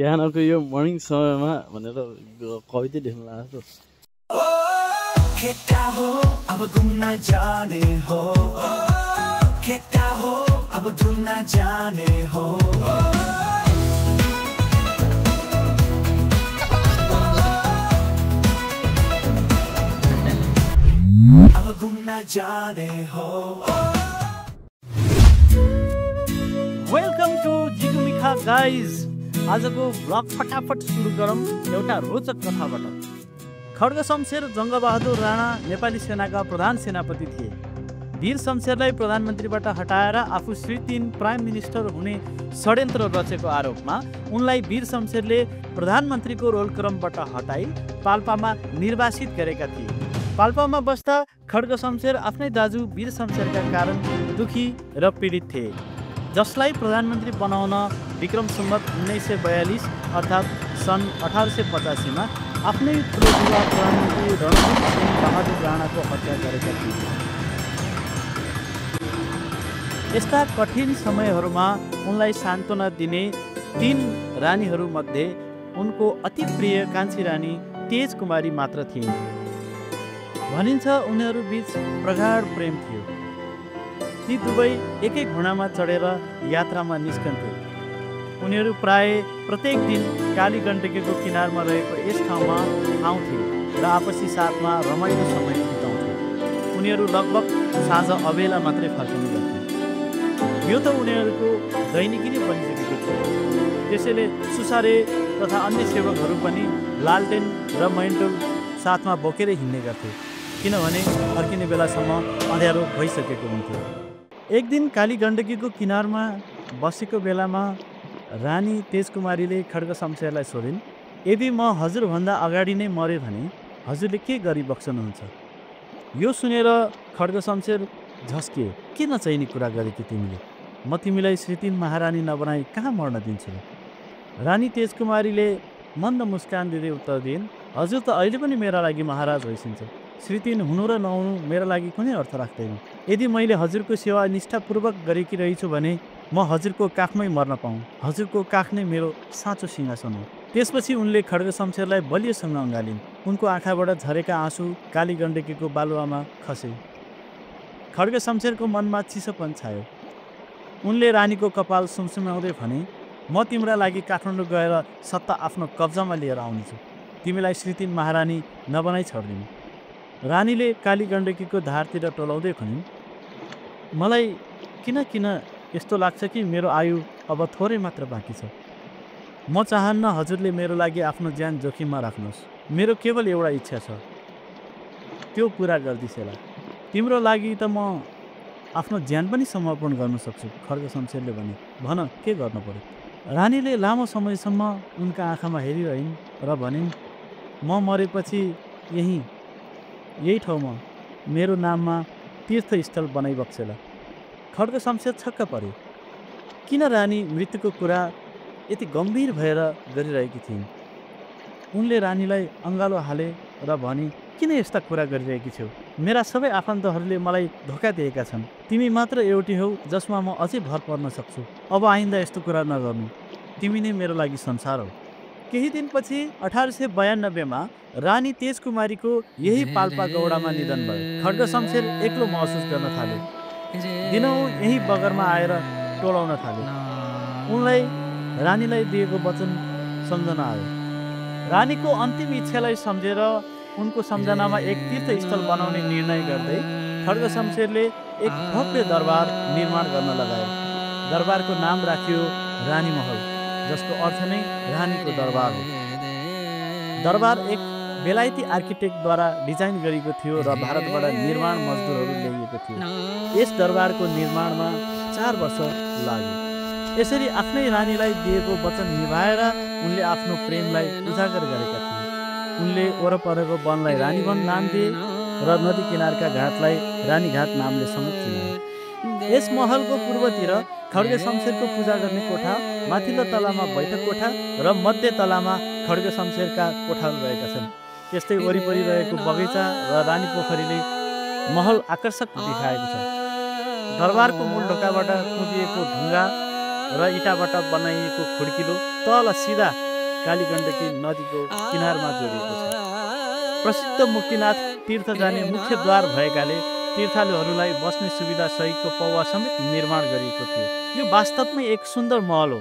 बिहानको यो मर्निङ समयमा भनेर कविता लेख्न लाग्यो। केटा हो अब घुम्न जाने हो, केटा हो अब घुम्न जाने हो, अब घुम्न जाने हो। वेलकम टु जिगु मिखा गाइज। आजको ब्लग फटाफट सुरु गरौँ एउटा रोचक कथाबाट। खड्ग शमशेर जङ्गबहादुर राणा नेपाली सेनाका प्रधान सेनापति थिए। वीर शमशेरलाई प्रधानमन्त्रीबाट हटाएर आफू श्री 3 प्राइम मिनिस्टर हुने षड्यन्त्र रचेको आरोपमा उनलाई वीर शमशेरले प्रधानमन्त्रीको रोलक्रमबाट हटाई पाल्पामा निर्वासित गरेका थिए। पाल्पामा बस्दा खड्ग शमशेर आफ्नै दाजु वीर शमशेरका कारण दुखी र पीडित थिए, जसलाई प्रधानमन्त्री बनाउन विक्रम सम्वत 1942 अर्थात् सन् 1885 मा आफ्नै ठुलो बुबा प्रधानमन्त्री रणजीत सिंह बहादुर राणाको हत्या गरेका थिए। यस्ता कठिन समयहरूमा उनलाई सान्त्वना दिने 3 रानीहरूमध्ये उनको अति प्रिय कान्छी रानी तेज कुमारी मात्र थिइन्। भनिन्छ उनीहरू बीच प्रगाढ प्रेम थियो। ती दुवै एकै घोडामा चढेर यात्रामा निस्कन्थे। उनीहरू प्राय प्रत्येक दिन काली गण्डकीको किनारमा रहेको यस ठाउँमा आउँथे र आपसी साथमा रमाइलो समय बिताउँथे। उनीहरू लगभग साँझ अबेला मात्रै फर्कने गर्थे। यो त उनीहरूको दैनिकी नै बनिसकेको थियो। त्यसैले सुसारे तथा अन्य सेवकहरू पनि लालटेन र मैन्टोल साथमा बोकेरै हिँड्ने गर्थे, किनभने फर्किने बेलासम्म अँध्यारो भइसकेको हुन्थ्यो। एक दिन काली गण्डकीको किनारमा बसेको बेलामा रानी तेजकुमारीले खड्ग शमशेरलाई सोधिन्, यदि म हजुरभन्दा अगाडि नै मरे भने हजुरले के गरी बक्सनुहुन्छ? यो सुनेर खड्ग शमशेर झस्के। के नचाहिने कुरा गरेकी तिमीले? म तिमीलाई श्री 3 महारानी नबनाई कहाँ मर्न दिन्छु? रानी तेजकुमारीले मन्द मुस्कान दिँदै उत्तर दिइन्, हजुर त अहिले पनि मेरा लागि महाराज होइसिन्छ। श्री 3 हुनु र नहुनु मेरा लागि कुनै अर्थ राख्दैन। यदि मैले हजुरको सेवा निष्ठापूर्वक गरेकी रहेछु भने म हजुरको काखमै मर्न पाऊँ। हजुरको काख नै मेरो साँचो सिंहासन हो। त्यसपछि उनले खड्ग शमशेरलाई बलियोसँग अँगालिन्। उनको आँखाबाट झरेका आँसु काली गण्डकीको बालुवामा खसे। खड्ग शमशेरको मनमा चिसोपन छायो। उनले रानीको कपाल सुमसुमाउँदै भने, म तिम्रा लागि काठमाडौँ गएर सत्ता आफ्नो कब्जामा लिएर आउनेछु। तिमीलाई श्री 3 महारानी नबनाई छोड्दिनु। रानीले काली गण्डकीको धारतिर टोलाउँदै भनिन्, मलाई किन यस्तो लाग्छ कि मेरो आयु अब थोरै मात्र बाँकी छ। म चाहन्न हजुरले मेरो लागि आफ्नो ज्यान जोखिममा राख्नुहोस्। मेरो केवल एउटा इच्छा छ, त्यो पुरा गरिदिसेला। तिम्रो लागि त म आफ्नो ज्यान पनि समर्पण गर्न सक्छु, खड्ग शमशेरले भने। भन के गर्नु पर्यो? रानीले लामो समयसम्म उनका आँखामा हेरिरहिन् र भनिन्, म मरेपछि यही ठाउँमा मेरो नाममा तीर्थस्थल बनाइबक्सेला। खड्ग शमशेर छक्क पर्यो। किन रानी मृत्युको कुरा यति गम्भीर भएर गरिरहेकी थिइन्? उनले रानीलाई अँगालो हाले र भने, किन यस्ता कुरा गरिरहेकी छौ? मेरा सबै आफन्तहरूले मलाई धोका दिएका छन्। तिमी मात्र एउटी हौ जसमा म अझै भर पर्न सक्छु। अब आइन्दा यस्तो कुरा नगर्नु। तिमी नै मेरो लागि संसार हौ। केही दिनपछि 1892 मा रानी तेजकुमारीको यही पाल्पा गौडामा निधन भयो। खड्ग शमशेर एक्लो महसुस गर्न थाल्यो। दिनौँ यही बगरमा आएर टोलाउन थाल्यो। उनलाई रानीलाई दिएको वचन सम्झना आयो। रानीको अन्तिम इच्छालाई सम्झेर उनको सम्झनामा एक तीर्थस्थल बनाउने निर्णय गर्दै खड्ग शमशेरले एक भव्य दरबार निर्माण गर्न लगाए। दरबारको नाम राखियो रानी महल, जसको अर्थ नै रानीको दरबार हो। दरबार एक बेलायती आर्किटेक्टद्वारा डिजाइन गरिएको थियो र भारतबाट निर्माण मजदुरहरू ल्याइएको थियो। यस दरबारको निर्माणमा 4 वर्ष लाग्यो। यसरी आफ्नै रानीलाई दिएको वचन निभाएर उनले आफ्नो प्रेमलाई उजागर गरेका थिए। उनले वरपरको वनलाई रानीवन नाम दिए र नदी किनारका घाटलाई रानीघाट नामले समेत चिनाए। यस महलको पूर्वतिर खड्ग शमशेरको पूजा गर्ने कोठा, माथिल्लो तलामा बैठक कोठा र मध्य तलामा खड्ग शमशेरका कोठाहरू रहेका छन्। त्यस्तै वरिपरि रहेको बगैँचा र रानी पोखरीले महल आकर्षक देखाएको छ। दरबारको मूल ढोकाबाट कुदिएको ढुङ्गा र इँटाबाट बनाइएको खुड्किलो तल सिधा कालीगण्डकी नदीको किनारमा जोडिएको छ। प्रसिद्ध मुक्तिनाथ तीर्थ जाने मुख्य द्वार भएकाले तीर्थालुहरूलाई बस्ने सुविधा सहितको पौवा समेत निर्माण गरिएको थियो। यो वास्तवमै एक सुन्दर महल हो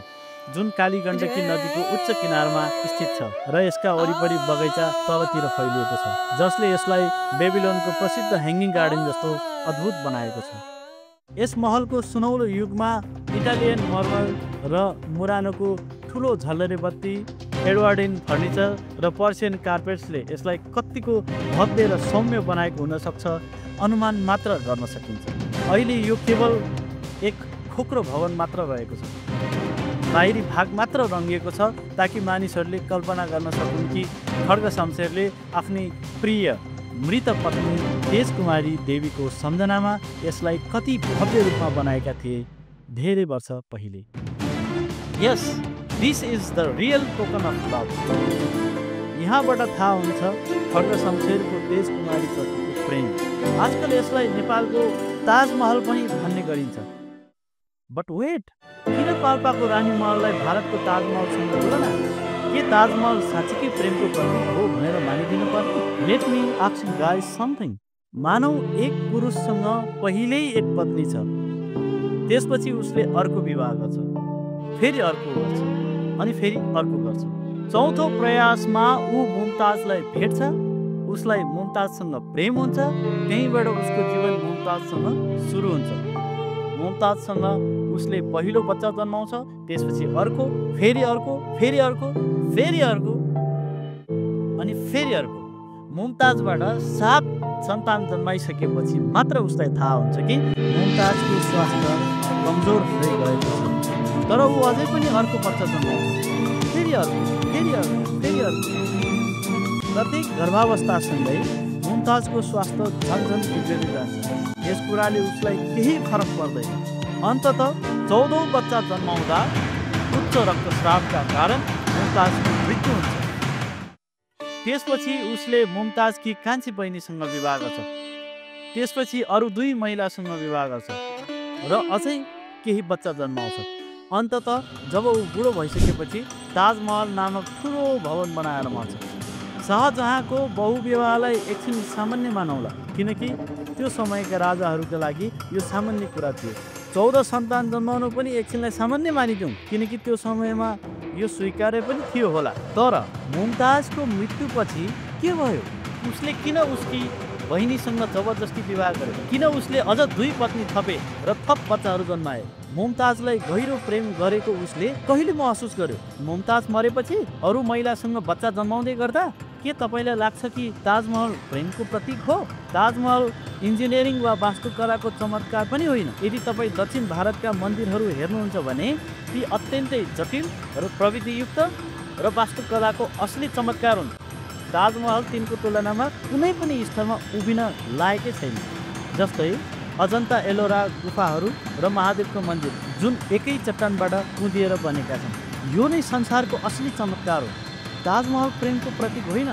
जुन कालीगण्डकी नदीको उच्च किनारमा स्थित छ र यसका वरिपरि बगैँचा तलतिर फैलिएको छ, जसले यसलाई बेबिलोनको प्रसिद्ध ह्याङ्गिङ गार्डन जस्तो अद्भुत बनाएको छ। यस महलको सुनौलो युगमा इटालियन मर्मर र मुरानोको ठुलो झल्लरे बत्ती, एडवर्डिन फर्निचर र पर्सियन कार्पेट्सले यसलाई कतिको भव्य र सौम्य बनाएको हुन सक्छ अनुमान मात्र गर्न सकिन्छ। अहिले यो केवल एक खोक्रो भवन मात्र रहेको छ। बाहिरी भाग मात्र रङ्गिएको छ ताकि मानिसहरूले कल्पना गर्न सकुन् कि खड्ग शमशेरले आफ्नी प्रिय मृत पत्नी तेजकुमारी देवीको सम्झनामा यसलाई कति भव्य रूपमा बनाएका थिए धेरै वर्ष पहिले। Yes, this is the real token of love. यहाँबाट थाहा हुन्छ खड्ग शमशेरको तेजकुमारी प्रतिको प्रेम। आजकल यसलाई नेपालको ताजमहल पनि भन्ने गरिन्छ। बट वेट, किन पाल्पाको रानी महललाई भारतको ताजमहलसँग तुलना? के ताजमहल साँच्चीकै प्रेमको प्रतीक हो भनेर मानिदिनु पर्ने? Let me ask you guys something. मानौ एक पुरुषसँग पहिल्यै एक पत्नी छ, त्यसपछि उसले अर्को विवाह गर्छ, फेरि अर्को गर्छ अनि फेरि अर्को गर्छ। चौथो प्रयासमा ऊ मुमताजलाई भेट्छ, उसलाई मुमताजसँग प्रेम हुन्छ, त्यहीँबाट उसको जीवन मुमताजसँग सुरु हुन्छ। मुमताजसँग उसले पहिलो बच्चा जन्माउँछ, त्यसपछि अर्को, फेरि अर्को, फेरि अर्को, फेरि अर्को अनि फेरि अर्को। मुमताजबाट 7 सन्तान जन्माइसकेपछि मात्र उसलाई थाहा हुन्छ कि मुमताजको स्वास्थ्य कमजोर हुँदै गएको छ, तर ऊ अझै पनि अर्को बच्चा जन्माउँछ, फेरि अर्को, फेरि अर्को, फेरि अर्को। प्रत्येक गर्भावस्थासँगै मुमताजको स्वास्थ्य झन्झन बिग्रिँदै जान्छ। यस कुराले उसलाई केही फरक पर्दैन। अन्ततः 14औं बच्चा जन्माउँदा उच्च रक्तस्रावका कारण मुमताजको मृत्यु हुन्छ। त्यसपछि उसले मुमताजकी कान्छी बहिनीसँग विवाह गर्छ, त्यसपछि अरू 2 महिलासँग विवाह गर्छ र अझै केही बच्चा जन्माउँछ। अन्ततः जब ऊ बुढो भइसकेपछि ताजमहल नामक ठुलो भवन बनाएर मर्छ। शाहजहाँको बहुविवाहलाई एकछिन सामान्य मानौला, किनकि त्यो समयका राजाहरूका लागि यो सामान्य कुरा थियो। 14 सन्तान जन्माउनु पनि एकछिनलाई सामान्य मानिदिउँ, किनकि त्यो समयमा यो स्वीकार्य पनि थियो होला। तर मुमताजको मृत्युपछि के भयो? उसले किन उसकी बहिनीसँग जबरजस्ती विवाह गर्यो? किन उसले अझ 2 पत्नी थपे र थप बच्चाहरू जन्माए? मुमताजलाई गहिरो प्रेम गरेको उसले कहिले महसुस गर्यो? मुमताज मरेपछि अरू महिलासँग बच्चा जन्माउँदै गर्दा के तपाईँलाई लाग्छ कि ताजमहल प्रेमको प्रतीक हो? ताजमहल इन्जिनियरिङ वा वास्तुकलाको चमत्कार पनि होइन। यदि तपाईँ दक्षिण भारतका मन्दिरहरू हेर्नुहुन्छ भने ती अत्यन्तै जटिल र प्रविधियुक्त र वास्तुकलाको असली चमत्कार हुन्। ताजमहल तिनको तुलनामा कुनै पनि स्थलमा उभिन लायकै छैन। जस्तै अजन्ता एलोरा गुफाहरू र महादेवको मन्दिर जुन एकै चट्टानबाट कुदिएर बनेका छन्। यो नै संसारको असली चमत्कार हो। ताजमहल प्रेमको प्रतीक होइन,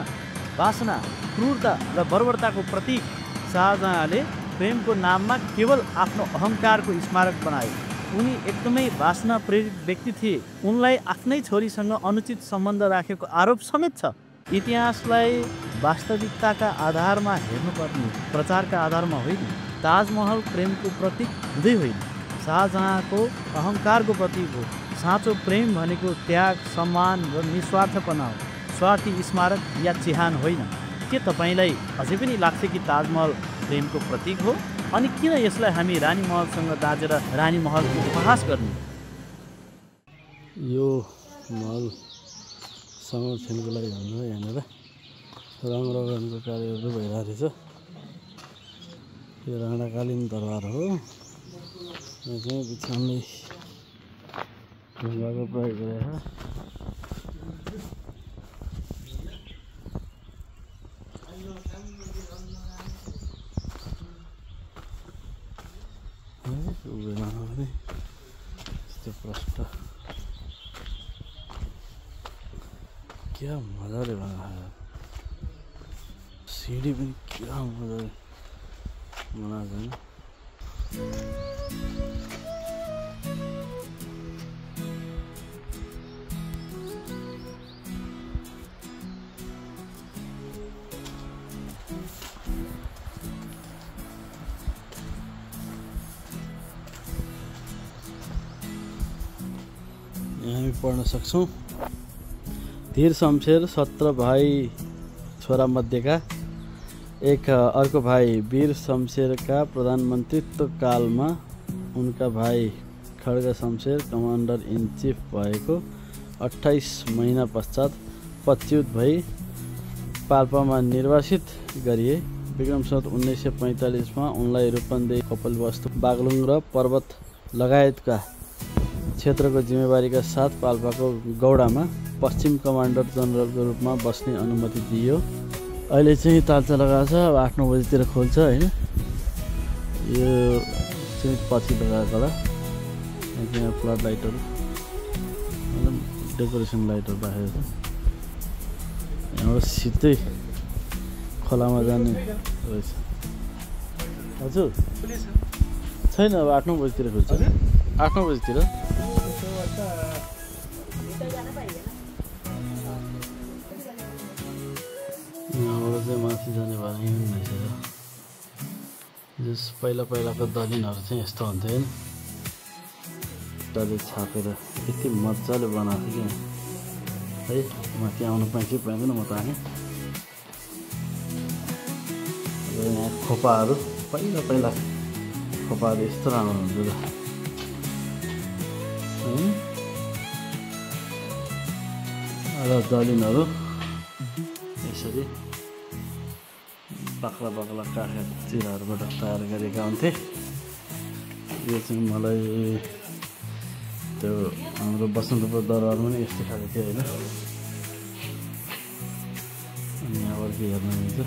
वासना, क्रूरता र बर्बरताको प्रतीक। शाहजहाँले प्रेमको नाममा केवल आफ्नो अहङ्कारको स्मारक बनाए। उनी एकदमै वासना प्रेरित व्यक्ति थिए। उनलाई आफ्नै छोरीसँग अनुचित सम्बन्ध राखेको आरोप समेत छ। इतिहासलाई वास्तविकताका आधारमा हेर्नुपर्ने, प्रचारका आधारमा होइन। ताजमहल प्रेमको प्रतीक हुँदै होइन, शाहजहाँको अहङ्कारको प्रतीक हो। साँचो प्रेम भनेको त्याग, सम्मान र निस्वार्थपना हो, स्वार्थी स्मारक या चिहान होइन। के तपाईँलाई अझै पनि लाग्छ कि ताजमहल प्रेमको प्रतीक हो? अनि किन यसलाई हामी रानी महलसँग दाजेर रानी महलको उपहास गर्ने? यो महल संरक्षणको लागि भन्नु यहाँनिर रङको कार्यहरू भइरहेको रहेछ। यो राणाकालीन दरबार हो। यहाँ चाहिँ बिछाउनै ढुङ्गाको प्रयोग गरेर यस्तो प्रष्ट क्या मजाले बनाएको। सिडी पनि क्या मजाले बनाएको छैन। हामी पढ्न सक्छौँ। धीर शमशेर 17 भाइ छोरा मध्येका एक अर्को भाइ वीर शमशेरका प्रधानमन्त्रीत्व कालमा उनका भाइ खड्ग शमशेर कमान्डर इन चिफ भएको 28 महिना पश्चात पदच्युत भई पाल्पामा निर्वासित गरिए। विक्रम सम्वत 1945 उनलाई रूपन्देही, कपिलवस्तु, बागलुङ र पर्वत लगायतका क्षेत्रको जिम्मेवारीका साथ पाल्पाको गौडामा पश्चिम कमान्डर जनरलको रूपमा बस्ने अनुमति दिइयो। अहिले चाहिँ तालचा लगाएको छ। अब 8-9 बजीतिर खोल्छ होइन। यो चाहिँ पछि लगाएको होला। यहाँ फ्लड लाइटहरू डेकोरेसन लाइटहरू राखेको छ। यहाँबाट सिधै खोलामा जाने रहेछ। हजुर छैन, अब 8-9 बजीतिर खोल्छ। 8-9 बजीतिर यहाँबाट चाहिँ माथि जाने भने रहेछ। जस पहिलाको दलिनहरू चाहिँ यस्तो हुन्थ्यो होइन, खुट्टाले छापेर यति मजाले बनाएको थियो है। माथि आउनु पाएँ कि पाइँदैन, म त आएँ। यहाँ खोपाहरू पहिला खोपाहरू यस्तो राम्रो हुन्थ्यो र दलिनहरू यसरी बाक्ला काठका चिराहरूबाट तयार गरेका हुन्थे। यो चाहिँ मलाई त्यो हाम्रो बसन्तपुर दरबारमा पनि यस्तो खाले थियो होइन। अनि यहाँबाट के हेर्नु हुन्छ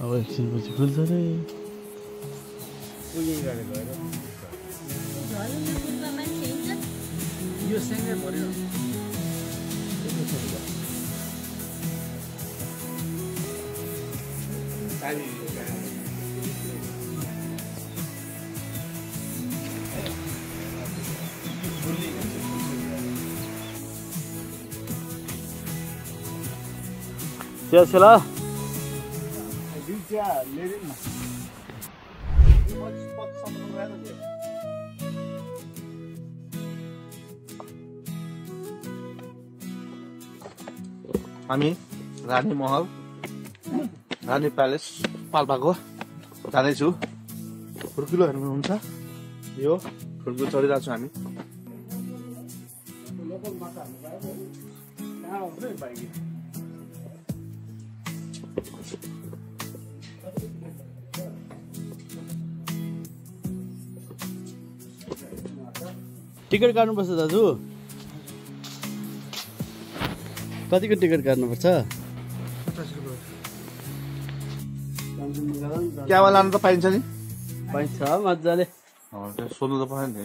अब एकछिनपछि खुल्छ रे। यो सँगै पर्यो। त्यसला हामी रानी महल, रानी प्यालेस पाल्पाको जाँदैछु। ठुल्ठुलो हेर्नुहुन्छ, यो ठुल्ठुलो चढिरहेको छु हामी। टिकट काट्नुपर्छ दाजु। कतिको टिकट काट्नुपर्छ? क्यावा लानु त पाइन्छ नि? पाइन्छ मजाले। सोध्नु त पाएन नि।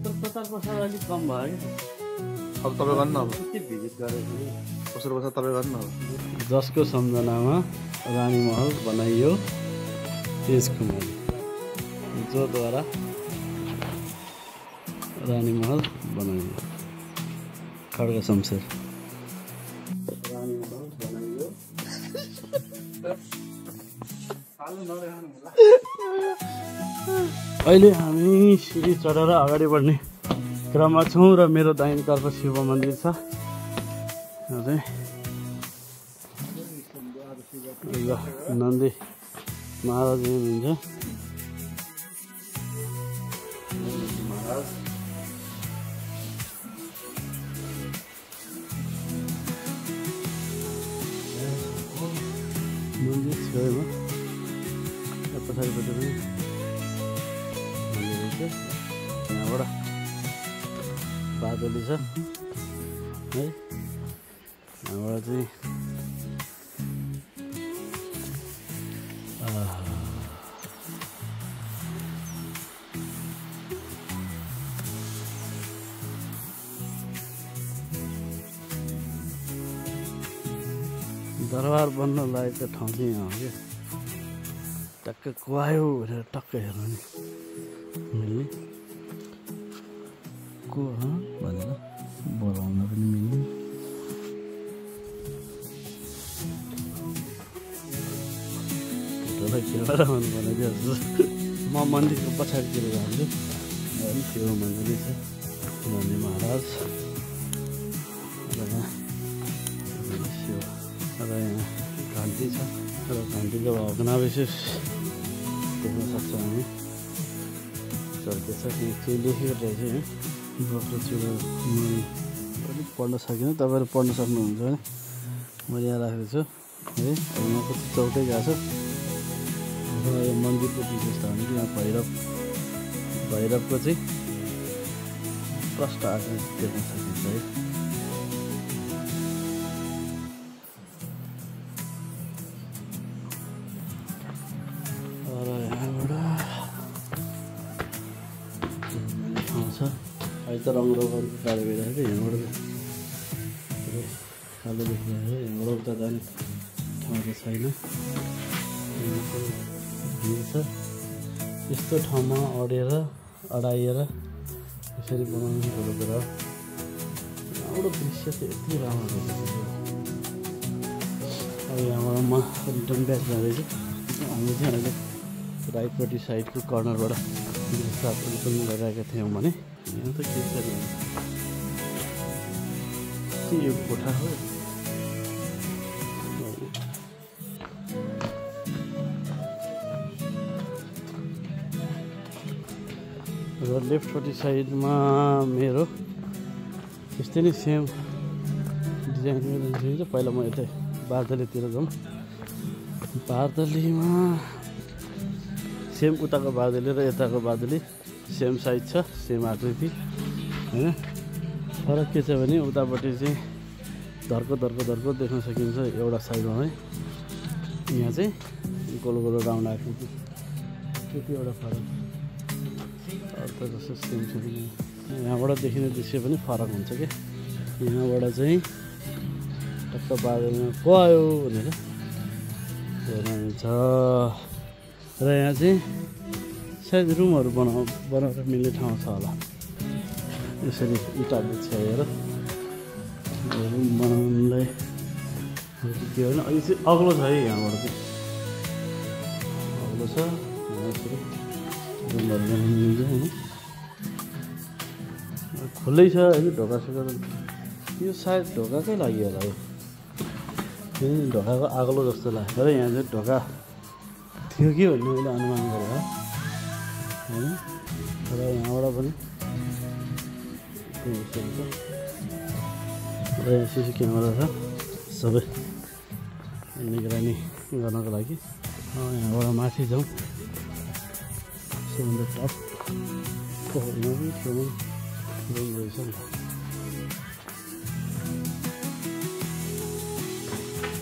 50% अलिक कम भयो कि। अब तपाईँ गर्नु न। अब भिजिट गरेको कसरी बस्छ तपाईँ गर्नु न। जसको सम्झनामा रानी महल बनाइयो तेजकुमारी, जोद्वारा रानी महल बनाइयो। खड्ग शमशेर रानी महल बनाइयो। अहिले हामी सिँढी चढेर अगाडि बढ्ने क्रममा छौँ र मेरो दाहिनेतर्फ शिव मन्दिर छ। ल नन्दी महाराज हुनुहुन्छ। मन्दिर छेउमा पछाडिपट्टि पनि मन्दिर छ। यहाँबाट बादली छ है। यहाँबाट चाहिँ दरबार बन्न लागेको ठाउँ चाहिँ यहाँ हो क्या। टक्क कुहायो भनेर टक्क हेर्नु नि मिल्ने को भनेर बोलाउन पनि मिल्ने। फोटोलाई क्यामेरा अन बनाइदिएको म मन्दिरको पछाडितिर जान्छु। अनि शिव मन्दिर छ, नन्दी महाराज र यहाँ शिव र यहाँ घन्टी छ र घन्टीको भग्नावशेष देख्न सक्छौँ हामी। चर्केछ केही लेखेको रहेछ है, बक्रो चुरो मुनि अलिक पढ्न सकिनँ, तपाईँहरू पढ्न सक्नुहुन्छ भने मैले यहाँ राखेको छु है। यहाँको चौकै गएको छ र यो मन्दिरको विशेषता भनेको यहाँ भैरवको चाहिँ प्रष्ट आकृति देख्न सकिन्छ है। र यहाँबाट ठाउँ छ। अहिले त रङको गाडी भइरहेको थियो, यहाँबाट कालो देखिरहेको छ। यहाँबाट उता जाने ठाउँ त छैन। छ यस्तो ठाउँमा अडाइएर यसरी बनाउनु ठुलो कुरा हो। यहाँबाट दृश्य चाहिँ यति राम्रो रहेछ। अब यहाँबाट म रिटर्न ब्याक जाँदैछु। हामी चाहिँ अहिले राइटपट्टि साइडको कर्नरबाट दृश्यहरू पनि लगाएका थियौँ भने यहाँ त के छ यो कोठा हो। र लेफ्टपट्टि साइडमा मेरो यस्तै नै सेम डिजाइन गरेर पहिला म यतै बार्दलीतिर जाउँ। बार्दलीमा सेम उताको बार्दली र यताको बार्दली सेम साइज छ, सेम आकृति होइन। फरक के छ भने उतापट्टि चाहिँ धर्को देख्न सकिन्छ एउटा साइडमा है। यहाँ चाहिँ गोलो गोलो राउन्ड आकृति, त्यति एउटा फरक। अर्थ जस्तो सेम छ। यहाँबाट देखिने दृश्य पनि फरक हुन्छ क्या। यहाँबाट चाहिँ टक्क बादलमा को आयो भनेर हेर्नुहुन्छ। र यहाँ चाहिँ सायद रुमहरू बनाएर मिल्ने ठाउँ छ होला। यसरी इँटा बिछ्याएर रुम बनाउनुलाई के होइन। यो चाहिँ अग्लो छ है, यहाँबाट चाहिँ अग्लो छ। यसरी रुमहरू बनाउनु मिल्छ होइन। खुल्लै छ होइन, ढोका सोका यो सायद ढोकाकै लागि होला यो। ढोकाको अग्लो जस्तो लाग्छ र यहाँ चाहिँ ढोका थियो कि भन्ने मैले अनुमान गरेँ होइन। र यहाँबाट पनि र यहाँ सिसी क्यामेरा छ सबै निगरानी गर्नको लागि। यहाँबाट माथि जाउँ। सबभन्दा टप यहाँ पनि रुम रहेछ नि।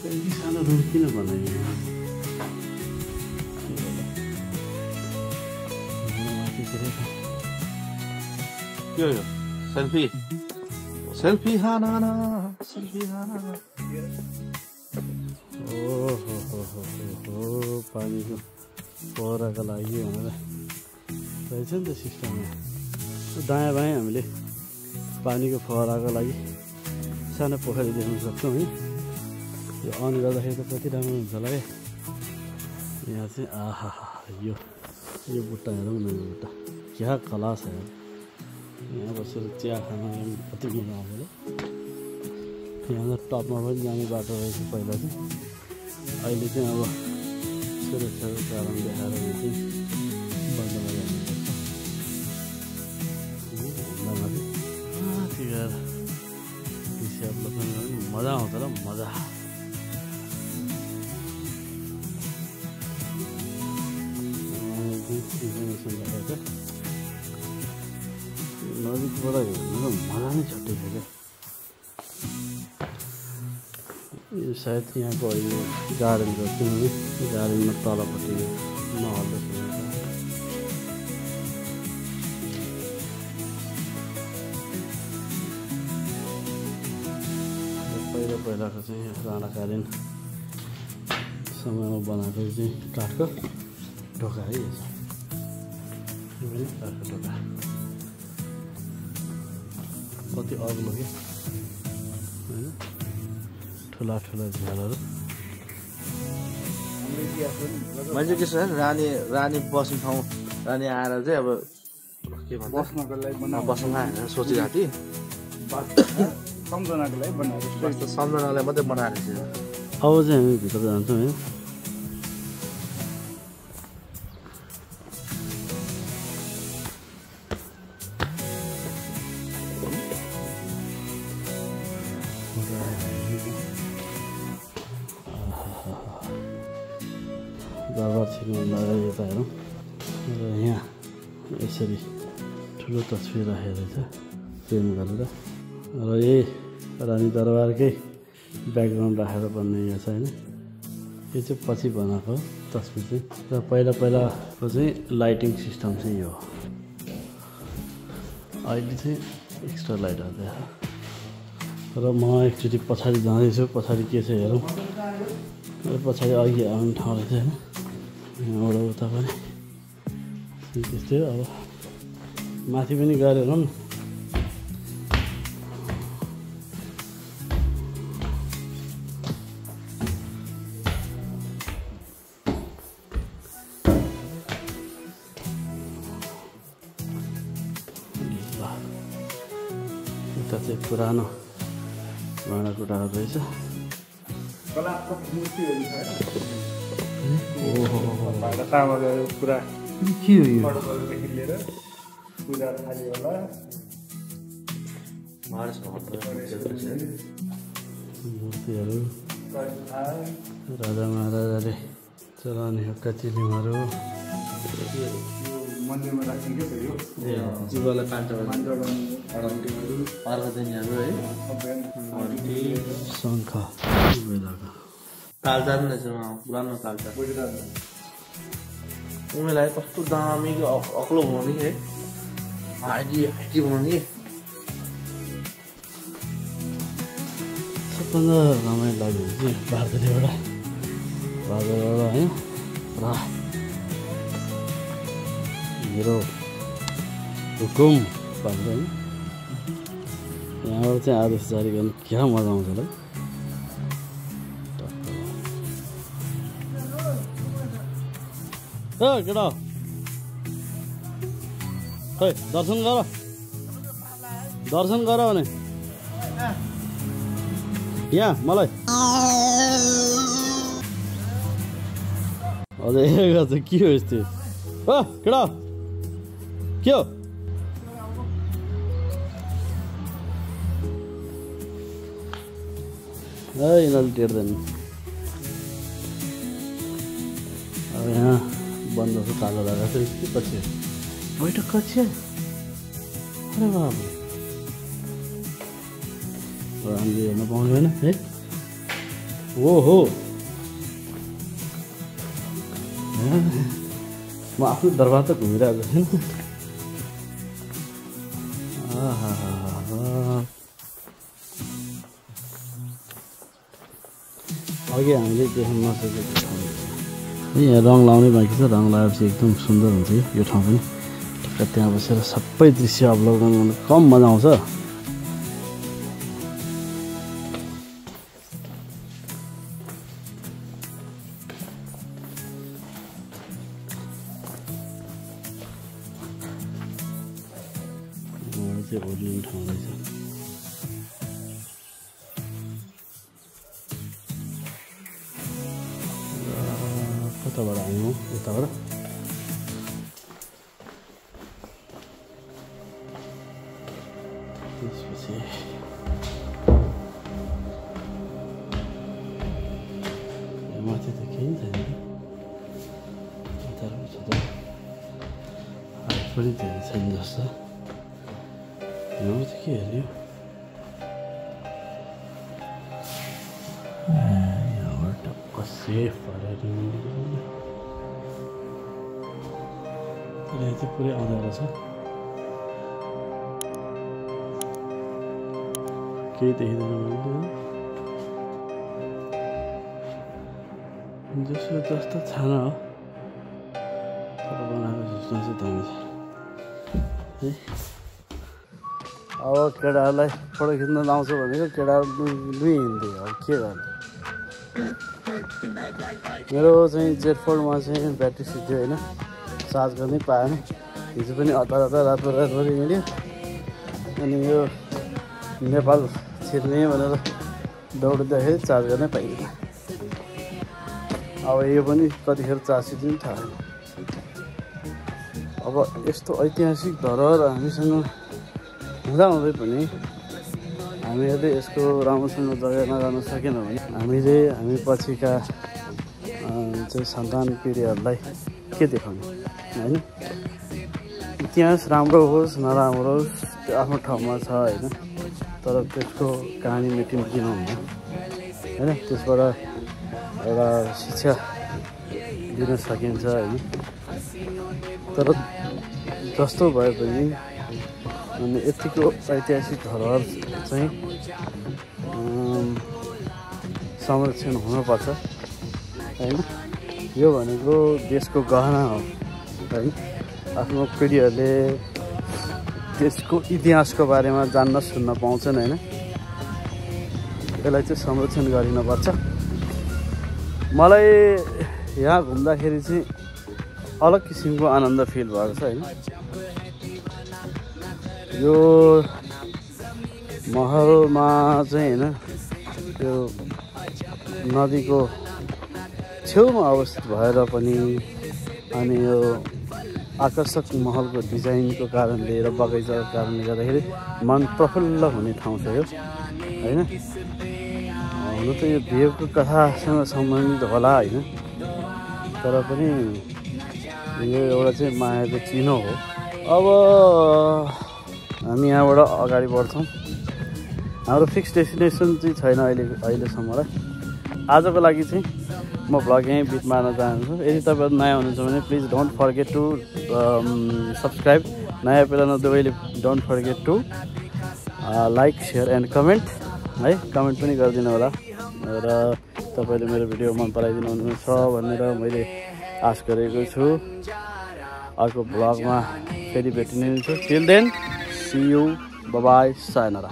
यति सानो रुम किन बनायो? के हो यो? सेल्फी हाना ओहो पानीको पोखराको लागि भनेर रहेछ नि त सिस्टम। दायाँ बायाँ हामीले पानीको फहराको लागि सानो पोखरी देख्न सक्छौँ है। यो अन गर्दाखेरि त कति राम्रो हुन्छ होला क्या। यहाँ चाहिँ आहा यो बुट्टा हेरौँ न, यो बुट्टा क्या कला छ यार। यहाँ बसेर चिया खान कति मजा आउँछ। यहाँ टपमा पनि जाने बाटो रहेछ पहिला चाहिँ। अहिले चाहिँ अब सुरक्षाको कारण देखाएर चाहिँ बन्द गरिहाल्नुपर्छ। मजा आउँछ र मजा। नजिकबाट हेर्नु मजा नै छुट्टै छ क्या। यो सायद यहाँको अहिले गार्डनको किनभने गार्डनमा तलपट्टि महलको पहिलाको चाहिँ राणाकालीन समयमा बनाएको चाहिँ काठको ढोका है। यो पनि काठको ढोका। कति अग्लो कि होइन ठुला ठुला झ्यालहरू मान्छे के छ रानी बस्ने ठाउँ रानी आएर चाहिँ अब के भन्छ बस्नको लागि बनाएको बस्न आएर सोचिरहेको थिएँ सम्झनाको लागि बनाएको सम्झनालाई मात्रै बनाएर चाहिँ अब चाहिँ हामी भित्र जान्छौँ होइन दरबार छिर्नु अगाडि यता हेरौँ र यहाँ यसरी ठुलो तस्बिर राखेको रहेछ फ्रेम गरेर र यही रानी दरबारकै ब्याकग्राउन्ड राखेर बन्ने यहाँ छ होइन यो चाहिँ पछि बनाएको तस्बिर चाहिँ र पहिलाको चाहिँ लाइटिङ सिस्टम चाहिँ यो हो अहिले चाहिँ एक्स्ट्रा लाइटहरू देखाएको र म एकचोटि पछाडि जाँदैछु पछाडि के छ हेरौँ र पछाडि अघि आउने ठाउँ रहेछ होइन यहाँबाट उता पनि त्यस्तै हो अब माथि पनि गएर हेरौँ न यता चाहिँ पुरानो भाँडाकुँडाहरू रहेछ कलात्मक मूर्तिहरू छ ओहो भाँडा तामाहरू पुरा के हो यो पटकहरूदेखि लिएर पूजा थाली होला मूर्तिहरू राजा महाराजाले चलाउने हक्का चिलिमहरू मन्दिरमा राखिन्छ त यो जीवलाई कान्छ मान्छेहरू अर्घदिनीहरू है शङ्ख बेलाको कालचार नै छ पुरानो कालचार उनीहरूलाई कस्तो दामी अग्लो बनाउने है हाइटी बनाउने सबभन्दा रमाइलो लाग्यो चाहिँ बार्दलीबाट होइन पुरा हिरो हुकुम भन्दा होइन यहाँबाट चाहिँ आदेश जारी गर्नु क्या मजा आउँछ होला केटा खै दर्शन गर भने यहाँ मलाई अझै हेरेको चाहिँ के हो यस्तो केटा के हो यिनीहरूले टेर्दैन अब यहाँ बन्द छ कालो धागा चाहिँ के पछि बैठक कक्षी अरे बाबु हामीले हेर्न पाउँदैन है हो म आफ्नो दरबार त घुमिरहेको छैन अघि हामीले देख्न नसकेको ठाउँ यहाँ रङ लाउनै बाँकी छ रङ लगाएपछि एकदम सुन्दर हुन्छ यो ठाउँ पनि त्यहाँ बसेर सबै दृश्य अवलोकन गर्नु कम मजा आउँछ ओर्लिने ठाउँ रहेछ कताबाट आयौँ यताबाट त्यसपछि माथि त केही छैन यताहरू छ त हाइट पनि धेरै छैन जस्तो यहाँ चाहिँ के हेऱ्यो यहाँबाट टक्क सेफ भएर यहाँ चाहिँ पुरै आउँदो रहेछ केही देखिँदैन मैले जस्तो जस्तो छाना हो तर बनाएको सिस्टम चाहिँ दामी छ है अब केटाहरूलाई फोटो खिच्न लाउँछु भनेको केटाहरू दुई हिँड्दै अब के गर्ने। मेरो चाहिँ जेटफोनमा चाहिँ ब्याट्री सिद्धि होइन, चार्ज गर्नै पाएन। हिजो पनि रातभरि हिँड्यो अनि यो नेपाल छिर्ने भनेर दौड्दाखेरि चार्ज गर्नै पाइँदैन। अब यो पनि कतिखेर चार्ज सिद्धिन्छ थाहा छैन। अब यस्तो ऐतिहासिक धरोहर हामीसँग हुँदाहुँदै पनि हामीहरूले यसको राम्रोसँग जगेर्ना गर्न सकेन भने हामी पछिका चाहिँ सन्तान पिँढीहरूलाई के देखाउने होइन। इतिहास राम्रो होस् नराम्रो होस् त्यो आफ्नो ठाउँमा छ होइन, तर त्यसको कहानी मेटिन किन हुन्छ होइन। त्यसबाट एउटा शिक्षा दिन सकिन्छ होइन। तर जस्तो भए पनि अनि यतिको ऐतिहासिक धरोहर चाहिँ संरक्षण हुनुपर्छ होइन। यो भनेको देशको गहना हो होइन। आफ्नो पिँढीहरूले देशको इतिहासको बारेमा जान्न सुन्न पाउँछन् होइन। यसलाई चाहिँ संरक्षण गरिनुपर्छ। मलाई यहाँ घुम्दाखेरि चाहिँ अलग किसिमको आनन्द फिल भएको छ होइन। यो महलमा चाहिँ होइन, त्यो नदीको छेउमा अवस्थित भएर पनि अनि यो आकर्षक महलको डिजाइनको कारणले र बगैँचाको कारणले गर्दाखेरि मन प्रफुल्ल हुने ठाउँ छ यो होइन। हुन त यो देवको कथासँग सम्बन्धित होला होइन, तर पनि यो एउटा चाहिँ मायाको चिनो हो। अब हामी यहाँबाट अगाडि बढ्छौँ। हाम्रो फिक्स डेस्टिनेसन चाहिँ छैन अहिलेसम्मलाई। आजको लागि चाहिँ म भ्लग यहीँ बिट मार्न चाहन्छु। यदि तपाईँहरू नयाँ हुनुहुन्छ भने please don't forget to subscribe. नयाँ पेला दुवैले don't forget to like share and comment है। कमेन्ट पनि गरिदिनु होला र तपाईँले मेरो भिडियो मन पराइदिनु हुनुहुन्छ भनेर मैले आश गरेको छु। अर्को भ्लगमा फेरि भेटिने छु। Till then see you, bye bye, सायनरा।